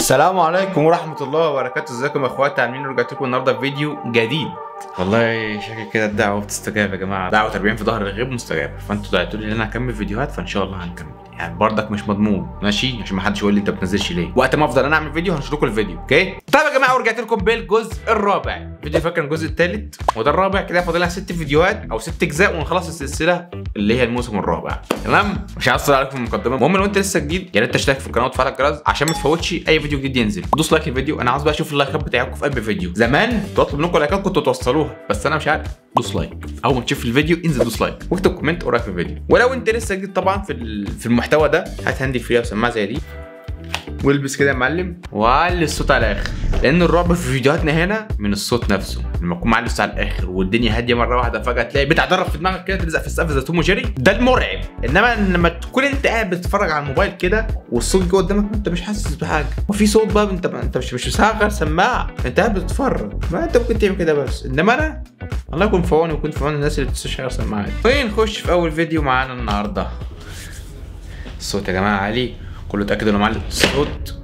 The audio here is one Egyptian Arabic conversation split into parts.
السلام عليكم ورحمة الله وبركاته. ازيكم يا اخواتي، عاملين؟ رجعت لكم النهارده في فيديو جديد. والله شكل كده الدعوة بتستجاب يا جماعة، دعوة 40 في ظهر الغيب مستجابة. فانتوا دعيتوا لي ان انا هكمل فيديوهات، فان شاء الله هنكمل. يعني بردك مش مضمون، ماشي؟ عشان ما حدش يقول لي انت ما بتنزلش ليه. وقت ما افضل انا اعمل فيديو هنشر لكم الفيديو، okay؟ طيب يا جماعة، ورجعت لكم بالجزء الرابع. فيديو فاكر الجزء الثالث وده الرابع، كده فاضل لها 6 فيديوهات او 6 اجزاء ونخلص السلسلة اللي هي الموسم الرابع، تمام؟ مش عايز اطول عليكم في المقدمة. المهم لو انت لسه جديد يا ريت تشترك في القناة وتفعل الجرس عشان ما تفوتش اي فيديو جديد ينزل. دوس like الفيديو، انا عاوز بقى اشوف اللايكات بتاعتكم في قلب الفيديو. زمان كنت بطلب منكم لايكات كنتوا توصلوها، بس انا مش عارف. دوس like اول ما تشوف الفيديو، انزل دوس like واكتب comment ورايك في الفيديو. ولو انت لسه جديد طبعا في المحتوى ده، هات hand free وسماعه زي دي والبس كده يا معلم وعلي الصوت على الاخر، لان الرعب في فيديوهاتنا هنا من الصوت نفسه. لما تكون معلي الصوت على الاخر والدنيا هادية مرة واحدة فجاة تلاقي بتاع ضرب في دماغك كده، تلزق في السقف زي توم وجيري، ده المرعب. انما لما تكون انت قاعد بتتفرج على الموبايل كده والصوت جوه قدامك انت مش حاسس بحاجة، وفي صوت بقى انت مش مسغر سماعه، انت قاعد بتتفرج، ما انت ممكن تعمل كده بس. انما انا الله يكون في عوني ويكون في عون الناس اللي بتشتغل سماعات. ونخش في اول فيديو معانا النهارده. الصوت يا جماعة عالي، كله اتاكد انه معلي الصوت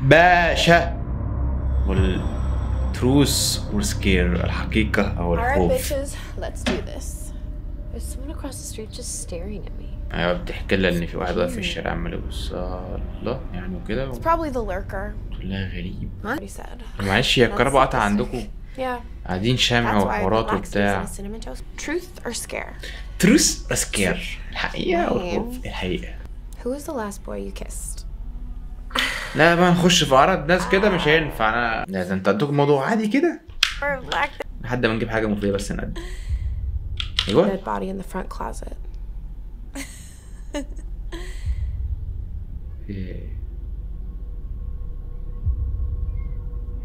باشا. وال truth or scare، الحقيقة او الخوف. ايوه بتحكي لها ان في واحد واقف في الشارع عمال يبص الله يعني وكده. تقول لها غريب، معلش هي الكهرباء قطع عندكم؟ قاعدين شمع وحوارات وبتاع. truth or scare، الحقيقة والخوف. الحقيقة. Who was the last boy you kissed? لا بقى نخش في عرض ناس كده مش هينفع. انا لا، ده انت عندكم الموضوع عادي كده لحد ما نجيب حاجة مفيدة بس نقدم. ايوه. Dead body in the front closet.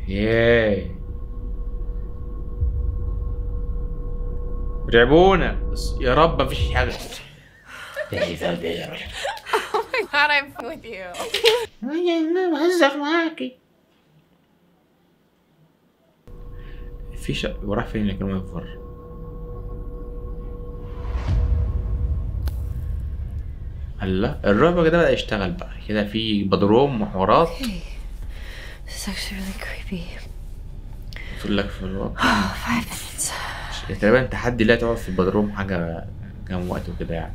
ايه رعبونا يا رب مفيش حاجة. Oh my god, I'm with you. انا بهزر معاكي. في شق وراح فين اللي كان واقف بره؟ الله، الرعب كده بدأ يشتغل بقى كده، في بدروم وحوارات. This is actually really creepy. تقول لك في الوقت. 5 minutes. تقريبا تحدي لا تقعد في البدروم حاجة كام وقت وكده يعني.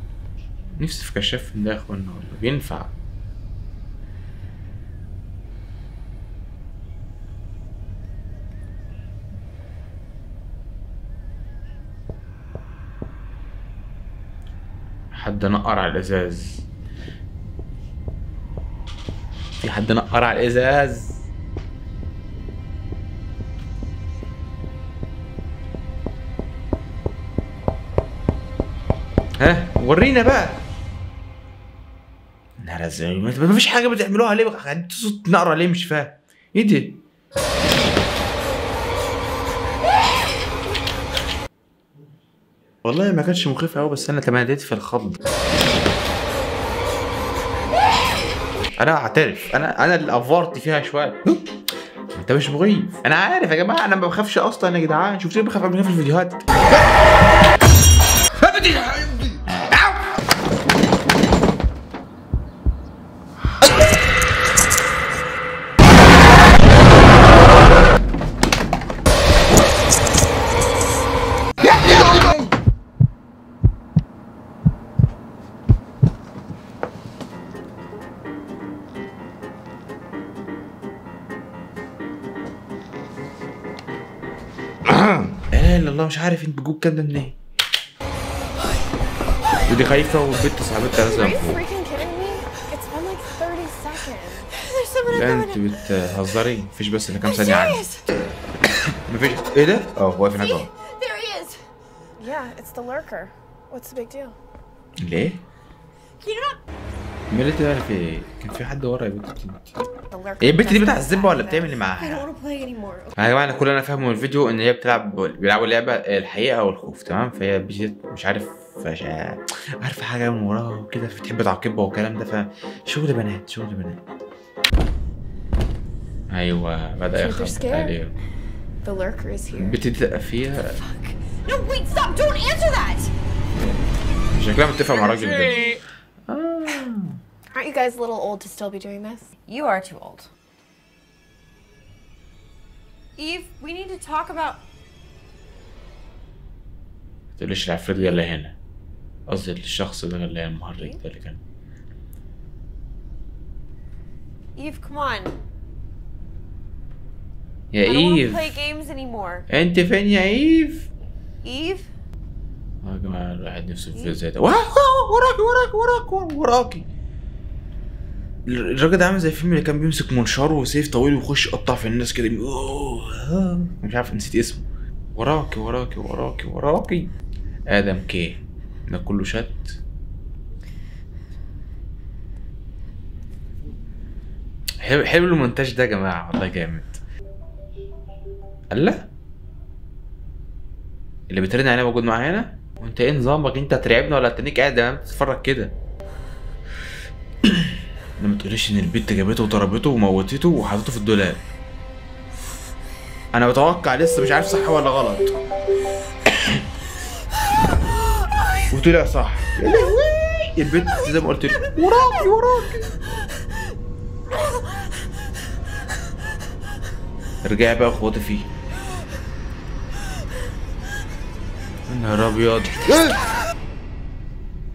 نفسي في كشاف ده يا اخوانا، والله بينفع. حد نقر على الازاز، في حد نقر على الازاز. ها ورينا بقى. نهار ازاي ما فيش حاجة بتعملوها ليه؟ قاعدين صوت نقره ليه؟ مش فاهم ايه دي. والله ما كانش مخيف قوي، بس انا تماديت في الخض. انا اعترف انا اللي افورت فيها شوية. انت مش مخيف، انا عارف يا جماعة، انا ما بخافش اصلا يا جدعان. شفتوني بخاف قبل كده في الفيديوهات؟ لا الله، مش عارف انت بتجيب الكلام ده منين. ودي خايفة والبنت صاحبتها لازم فوق. لا انت بتهزري، مفيش بس الا كام ثانية عندي. مفيش. ايه ده؟ اه واقف هناك اهو. ليه؟ مين اللي في ايه؟ كان في حد ورا يا بنت. ايه البنت دي بتعذبها ولا بتعمل ايه معاها؟ يا جماعة انا كل اللي انا فاهمه من الفيديو ان هي بيلعبوا لعبه الحقيقة والخوف، تمام؟ فهي مش عارف عارفه حاجة من وراها وكده، فبتحب تعاقبها والكلام ده، فشغل بنات شغل بنات. ايوه بدا يخبط عليهم. البنت دي تبقى فيها. شكلها متفق مع الراجل ده. Aren't you guys a little old to still be doing this? You are too old. Eve, we need to talk about. تقوليش العفريت جه هنا. قصدي الشخص ده اللي هي المهرج ده اللي كان. Eve, come on. يا إيف. I don't wanna play games anymore. أنت فين يا إيف؟ Eve. يا جماعة الواحد نفسه في فيديو زي ده. وراكي وراكي وراكي وراكي. الراجل ده عامل زي الفيلم اللي كان بيمسك منشار وسيف طويل ويخش يقطع في الناس كده. مش عارف نسيت اسمه. وراكي وراكي وراكي وراكي. آدم كي ده كله شت. حلو المونتاج ده يا جماعة والله جامد. الله اللي بترن عليه موجود معانا. وانت ايه نظامك؟ انت هترعبنا ولا هتنيك قاعد يا بتتفرج كده؟ ما تقوليش ان البت جابته وضربته وموتته وحطته في الدولاب. انا بتوقع لسه مش عارف صح ولا غلط. وطلع صح. يا لهوي البت زي ما قلت لك وراكي وراكي. ارجعي بقى اخبطي فيه. يا نهار ابيض.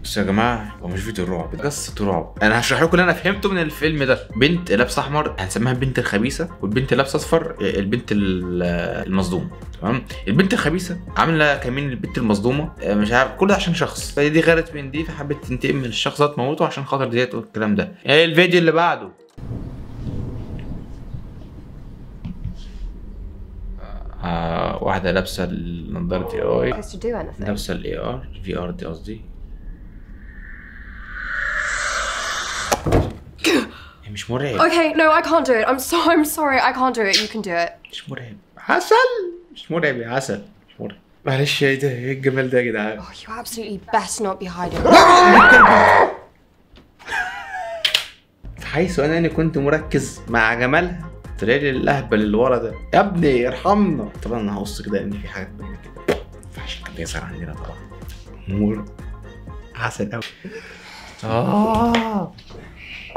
بس يا جماعة هو مش فيديو رعب، ده قصة رعب. انا هشرح لكم اللي انا فهمته من الفيلم ده. بنت لابسه احمر هنسميها البنت الخبيثة، والبنت لابسه اصفر البنت المصدومه، تمام؟ البنت الخبيثة عامله كمين البنت المصدومه، مش عارف كل ده عشان شخص، فدي غارت من دي فحبت تنتقم من الشخص ده تموته عشان خاطر ديت والكلام ده. ايه الفيديو اللي بعده؟ واحدة لابسه النضارة اي لابسه ال AR VR دي قصدي. مش مرعب. Okay, no, I can't do it. I'm sorry. I can't do it. You can do it. مش مرعب. عسل. مش مرعب يا عسل. مش مرعب. معلش ايه ده؟ ايه الجمال ده يا جدعان؟ Oh, you absolutely best not be hiding. حيث انا كنت مركز مع جمالها طلع لي الاهبل اللي ورا ده. يا ابني ارحمنا. طبعا انا هقص كده لان في حاجات باينة كده. ما ينفعش الكلام ده يظهر عندنا طبعا. امور عسل قوي.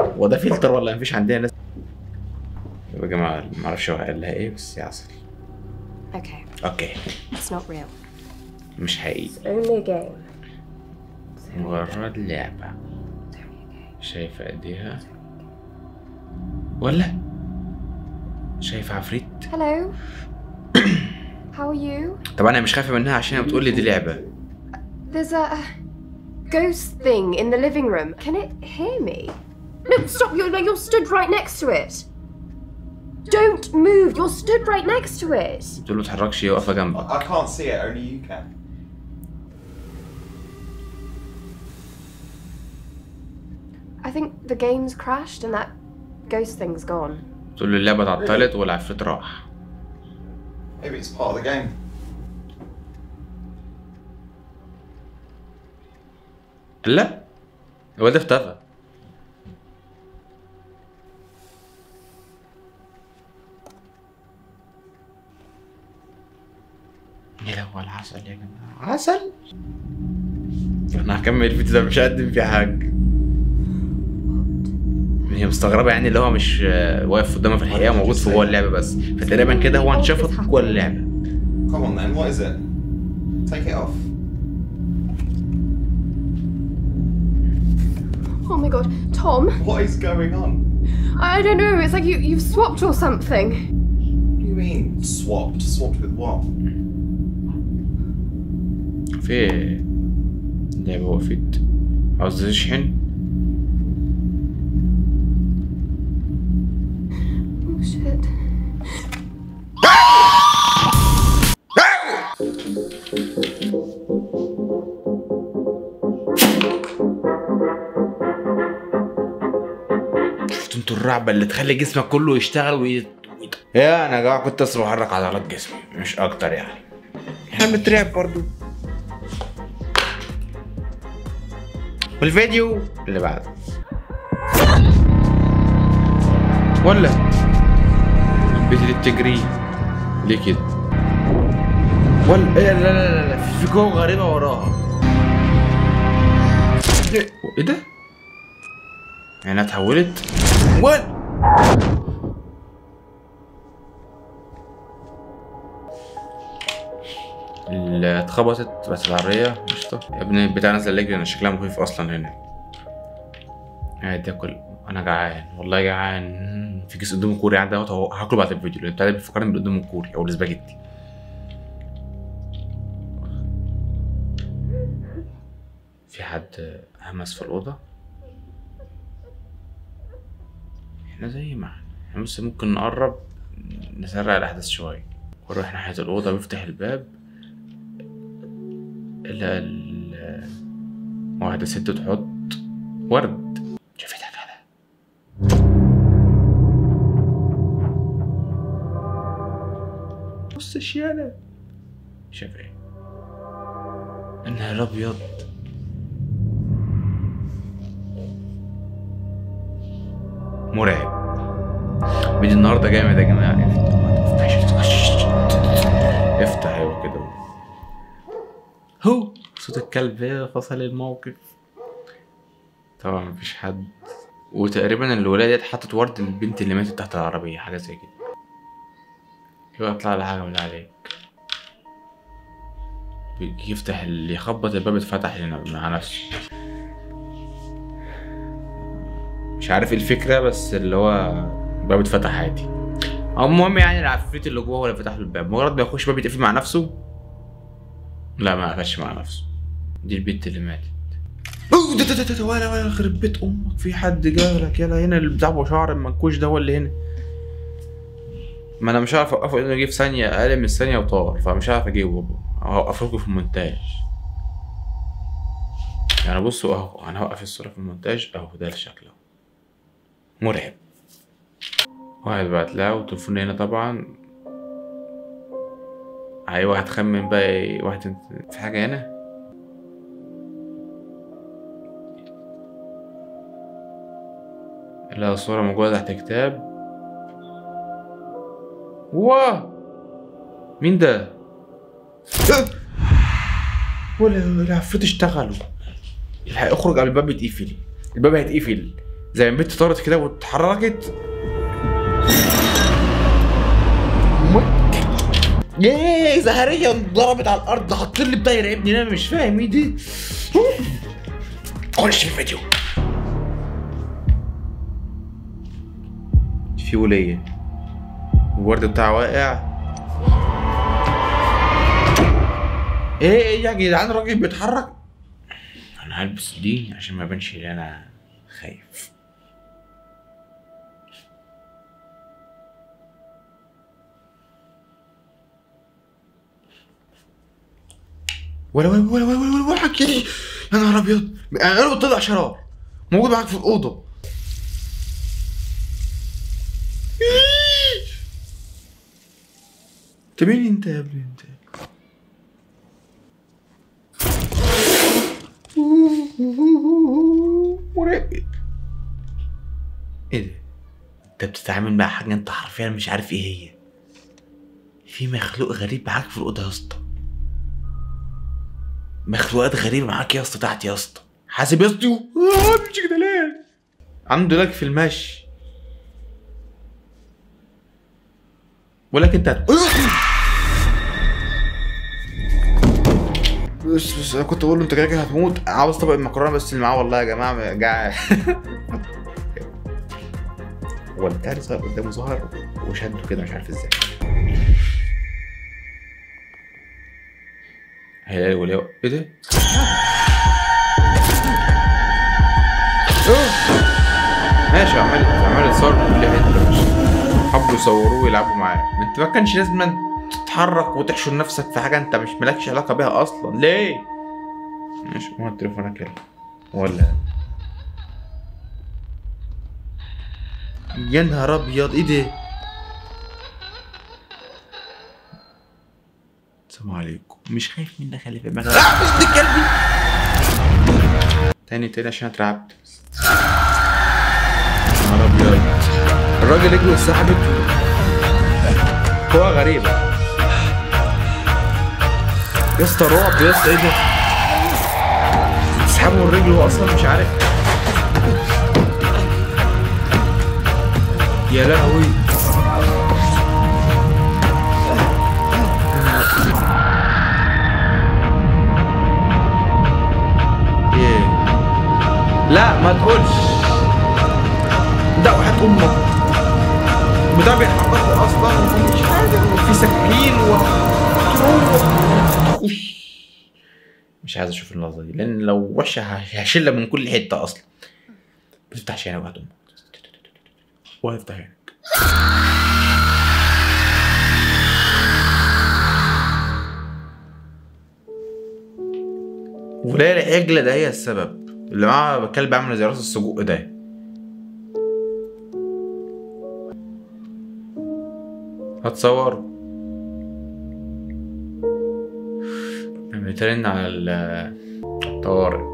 هو ده فلتر ولا مفيش عندنا ناس؟ يا جماعة ما اعرفش هو قال لها ايه بس يا عسل. Okay. Okay. It's not real. مش حقيقي. It's only a game. مجرد لعبة. شايفة ايديها؟ ولا؟ شايفة عفريت؟ Hello. How are you? طبعا انا مش خايفة منها عشان بتقول لي دي لعبة. There's a ghost thing in the living room. Can it hear me? No, stop! You're stood right next to it. Don't move. You're stood right next to it. بتقول له ما تتحركش، هي واقفة جنبك. I can't see it. Only you can. I think the game's crashed and that ghost thing's gone. بتقول له اللعبة اتعطلت والعفريت راح. Maybe it's part of the game. لا الواد اختفى. يا لهوي العسل يا جماعة، عسل. انا هكمل الفيديو ده مش هقدم فيه حاجة. هي مستغربة يعني اللي هو مش واقف قدامها في الحقيقة، موجود في جوه اللعبة بس، فتقريبا كده هو انشفط جوه اللعبة. Come on then, what is it? Take it off. Oh my god, Tom. What is going on? I don't know, it's like you've swapped or something. What do you mean swapped? Swapped with what? في ايه؟ اللعبة وقفت. عاوز تشحن؟ Oh shit. شفت انتوا الرعبة اللي تخلي جسمك كله يشتغل يا انا يا جماعة كنت اصلا بحرك عضلات جسمي مش اكتر يعني. احنا بنترعب برضو. والفيديو اللي بعده ولا البيت اللي بتجري ليه كده؟ ولا لا لا لا لا في جوه غريبة وراها. ايه ده؟ يعني اتحولت. وين؟ اللي اتخبطت بس العربية قشطة. يا ابني البتاع نزل رجلي، انا شكلها مخيف اصلا هنا. قاعد اكل، انا جعان والله جعان. في كيس قدام كوري عندي اهوت، هاكله بعد الفيديو لان بتاع ده بيفكرني بالقدام الكوري او الاسباجيتي. في حد همس في الأوضة. احنا زي ما احنا، بس ممكن نقرب نسرع الأحداث شوية. ونروح ناحية الأوضة، بيفتح الباب إلا واحدة ست تحط ورد. شافتها كده. بص الشيالة. شاف ايه؟ النهار أبيض. مرعب. فيديو النهارده جامد يا جماعة. افتح افتح ايوه كده. هو صوت الكلب فصل الموقف. طبعا مفيش حد، وتقريبا الولاية ديت حطت ورد للبنت اللي ماتت تحت العربية، حاجة زي كده. يبقى اطلع لها حاجة من عليك. يفتح اللي يخبط الباب اتفتح مع نفسه. مش عارف ايه الفكرة، بس اللي هو الباب اتفتح عادي. المهم يعني العفريت اللي جوه هو اللي فتح له الباب، مجرد ما يخش الباب يتقفل مع نفسه. لا ما قفلش مع نفسه. دي البنت اللي ماتت. ده ولا يخرب بيت امك، في حد جالك يلا هنا. اللي بتاع شعر المنكوش ده هو اللي هنا. ما انا مش عارف اوقفه لانه جه في ثانية، اقل من الثانية وطار، فمش عارف اجيبه. هوقفه لكم في المونتاج يعني. بصوا اهو، انا هوقف الصورة في المونتاج اهو، ده الشكل اهو مرعب. واحد بعت لها وتليفون هنا طبعا. ايوه هتخمن بقى واحد في حاجة هنا. لا صورة موجودة تحت كتاب. واه مين ده؟ ولا العفريت اشتغلوا. الحق اخرج قبل الباب يتقفل. الباب هيتقفل زي ما البنت طارت كده واتحركت. ياه زهرية انضربت على الارض. حاطين لي بتاع يرعبني، انا مش فاهم ايه دي. خش في الفيديو. في ولية الورد بتاعه واقع. ايه يا جدعان الراجل بيتحرك. انا هلبس دي عشان ما يبانش ان انا خايف. ولا ولا ولا ولا ولا ولا حكي. يا نهار ابيض، انا طلع شرار موجود معاك في الاوضة. انت مين انت يا ابني انت؟ مرعب. ايه ده؟ انت بتتعامل مع حاجة انت حرفيا مش عارف ايه هي. في مخلوق غريب معاك في الاوضة يا اسطى. مخلوقات غريبة معاك يا اسطى تحت يا اسطى. حاسب يا اسطى. مش كده ليه؟ عنده لاج في المشي. ولكن انت بس انا كنت بقول له انت كده كده هتموت، عاوز طبق المكرونه بس اللي معاه. والله يا جماعة جعان. هو البتاع اللي ظهر قدامه ظهر وشده كده مش عارف ازاي. هيلاقي ولا ايه ده؟ ماشي، عمال يتصور في كل حتة. ماشي، حبوا يصوروه ويلعبوا معاه. ما انت ما كانش لازم تتحرك وتحشر نفسك في حاجة انت مش مالكش علاقة بيها اصلا، ليه؟ ماشي، هو تليفونك يلا ولا يا نهار ابيض ايه ده؟ السلام عليكم. مش خايف منك، خلي في بالك. ابن كلبي. تاني تاني عشان اترعبت. يا نهار ابيض، الراجل رجله اتسحبت. قوة غريبة يا اسطى، رعب يا اسطى. ايه ده؟ تسحبه من رجله اصلا مش عارف. يا لهوي. ايه؟ لا ما تقولش ده، وحياة امك بتاع بيحركوا اصلا ومش حاجة، وفي سكاكين وتخش. مش عايز اشوف اللحظة دي لان لو وحشة هشيلها من كل حتة اصلا. ما تفتحش عينك وحياة امك، ولا تفتح عينك. ولا العجلة ده هي السبب، اللي معاه كلب عامل زي راس السجق ده. هتصور بترن على الطوارئ،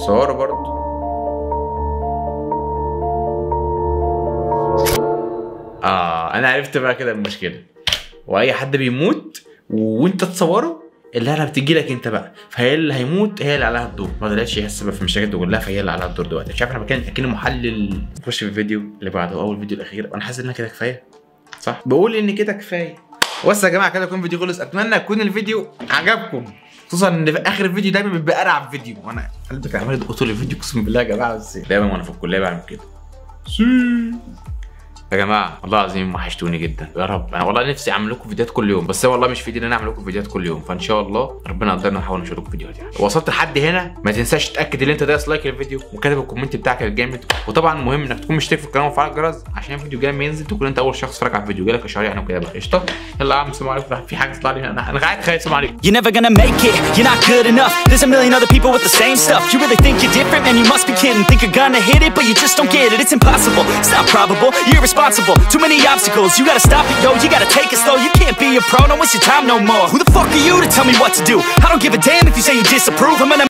صور برضه. انا عرفت بقى كده المشكلة، واي حد بيموت وانت تصوره اللعنة بتجي لك انت بقى، فهي اللي هيموت هي اللي عليها الدور. ما طلعتش هي السبب في المشاكل دي كلها، فهي اللي عليها الدور دلوقتي. مش عارف انا بتكلم اكني محلل. نخش في الفيديو اللي بعده، اول فيديو الاخير. انا حاسس ان كده كفاية، صح؟ بقول ان كده كفاية. بس يا جماعة كده يكون الفيديو خلص. اتمنى يكون الفيديو عجبكم، خصوصا ان في اخر الفيديو دايما بيبقى ارعب فيديو، وانا قلبي كان عمال يدق طول الفيديو اقسم بالله يا جماعة. بس دايما وانا في الكلية بعمل كده. يا جماعة والله العظيم وحشتوني جدا، يا رب. انا والله نفسي اعمل لكم فيديوهات كل يوم، بس والله مش في ايدي ان انا اعمل لكم فيديوهات كل يوم، فان شاء الله ربنا يقدرنا نحاول ننشر لكم فيديوهات. يعني وصلت لحد هنا، ما تنساش تتاكد ان انت دايس like للفيديو وكاتب ال comment بتاعك الجامد، وطبعا مهم انك تكون مشترك في القناة ومفعل الجرس عشان الفيديو الجاي لما ينزل تكون انت اول شخص اتفرج على الفيديو، جالك اشعار يعني وكده بقى. قشطه، يلا يا عم السلام عليكم. في حاجة تطلع لي انا قاعد خايف. السلام عليكم. You're never gonna make it, you're not good enough. There's a million other people with the same stuff. You really think you're different, man? You must be kidding. Think you're gonna hit it, but you just don't get it. It's impossible, it's not probable, you're irresponsible. Too many obstacles, you gotta stop it, yo. You gotta take it slow, you can't be a pro. Don't waste your time no more. Who the fuck are you to tell me what to do? I don't give a damn if you say you disapprove. I'm gonna